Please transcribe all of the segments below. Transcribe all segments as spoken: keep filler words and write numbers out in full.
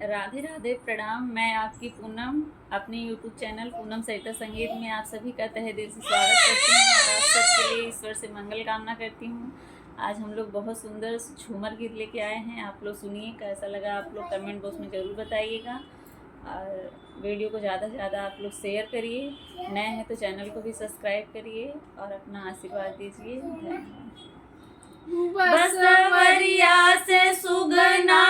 राधे राधे, प्रणाम। मैं आपकी पूनम, अपने YouTube चैनल पूनम सरिता संगीत में आप सभी का तहे दिल से स्वागत करती हूँ और आप सबके लिए ईश्वर से मंगल कामना करती हूँ। आज हम लोग बहुत सुंदर झूमर गीत लेके आए हैं, आप लोग सुनिए, कैसा लगा आप लोग कमेंट बॉक्स में ज़रूर बताइएगा। और वीडियो को ज़्यादा से ज़्यादा आप लोग शेयर करिए, नए हैं तो चैनल को भी सब्सक्राइब करिए और अपना आशीर्वाद दीजिए। धन्यवाद। बसवरिया से सुगना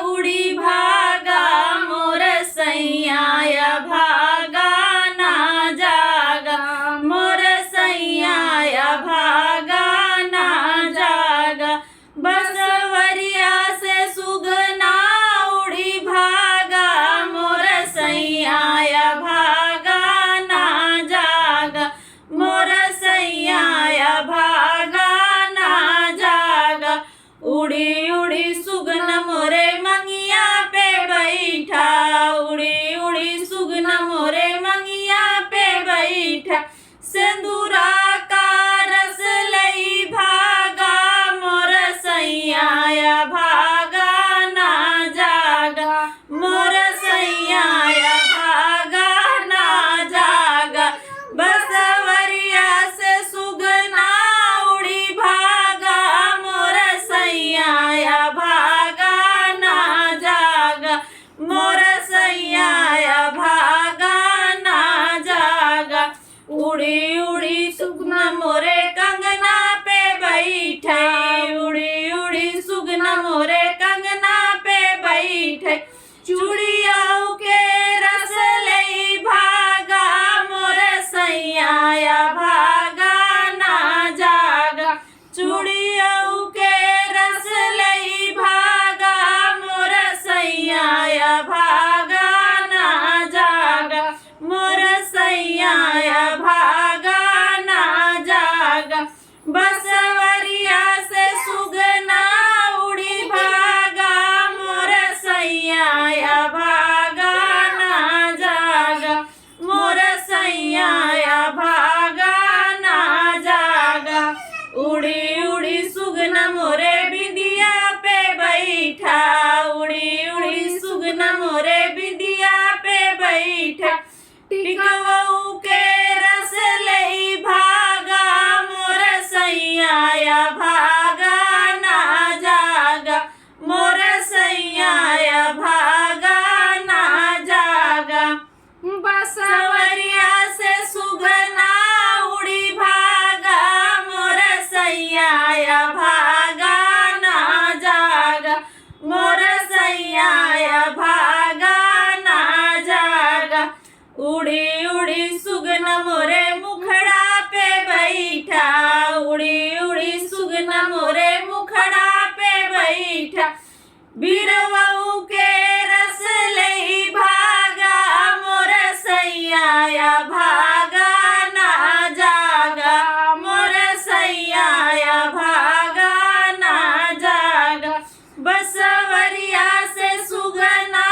उड़ी भागा, मोर सैया या भागा ना जागा, मोर सैया या भागा ना जागा। बसवरिया से सुगना उड़ी भागा, मोर सैया या भागा ना जागा, मोर सैया या भागा ना जागा। उड़ी उड़ी सुगन मोरे मंगिया पे बैठा, उड़ी उड़ी सुगन मोरे मंगिया पे बैठा। सेंदूरा का रस लई भागा, मोर सैया या भागा ना जागा, मोर सैया या भागा ना जागा। बसवरिया से सुगना उड़ी भागा, मोर सैया या भागा ना जागा, मोर सैया या भागा ना जागा। उड़ी उड़ी सुगना मोरे कंगना पे बैठे, उड़ी उड़ी सुगना मोरे कंगना पे बैठे। चूड़ियों के रस लई भागा, मोर सैया या भागा ना जागा। चूड़ियों के रस लई भागा, मोर सैया या भागा ना जागा, मोर सैया या भागा ना जागा। बसवरिया से सुगना उड़ी भागा, मोर सैया या भागा ना जागा, मोर सैया या भागा ना जागा। उड़ी उड़ी सुगना मोरे बिंदिया पे बैठा, उड़ी उड़ी सुगना मोरे बिंदिया पे बैठा। टिकवऊ के रस लई भागा, मोर सैया या भागा ना जागा, मोर सैया या भागा ना जागा। बसवरिया से सुगना उड़ी भागा, मोर सैया या भागा ना जागा, मोर सैया या भागा ना जागा। उड़ी उड़ी सुगना मोरे मुखड़ा पे बैठा, उड़ी उड़ी सुगना मोरे मुखड़ा पे बैठा। बिरवऊ के रस लई भागा, मोर सैया या भागा ना जागा, मोर सैया या भागा ना जागा। बसवरिया से सुगना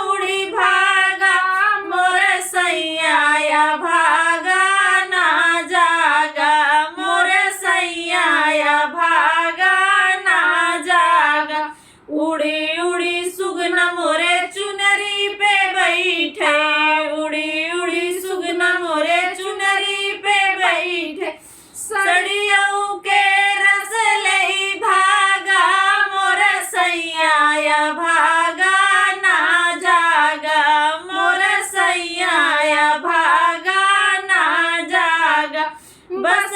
उड़ी भागा, मोर सैया या भागा ना जागा, मोर सैया या भागा ना जागा। उड़ी उड़ी सुगना मोरे चुनरी पे बैठे, उड़ी उड़ी सुगना मोरे चुनरी पे बैठे। सड़ियऊ के रस लई भागा, मोर सैया या भागा ना जागा, मोर सैया या भागा ना जागा। बस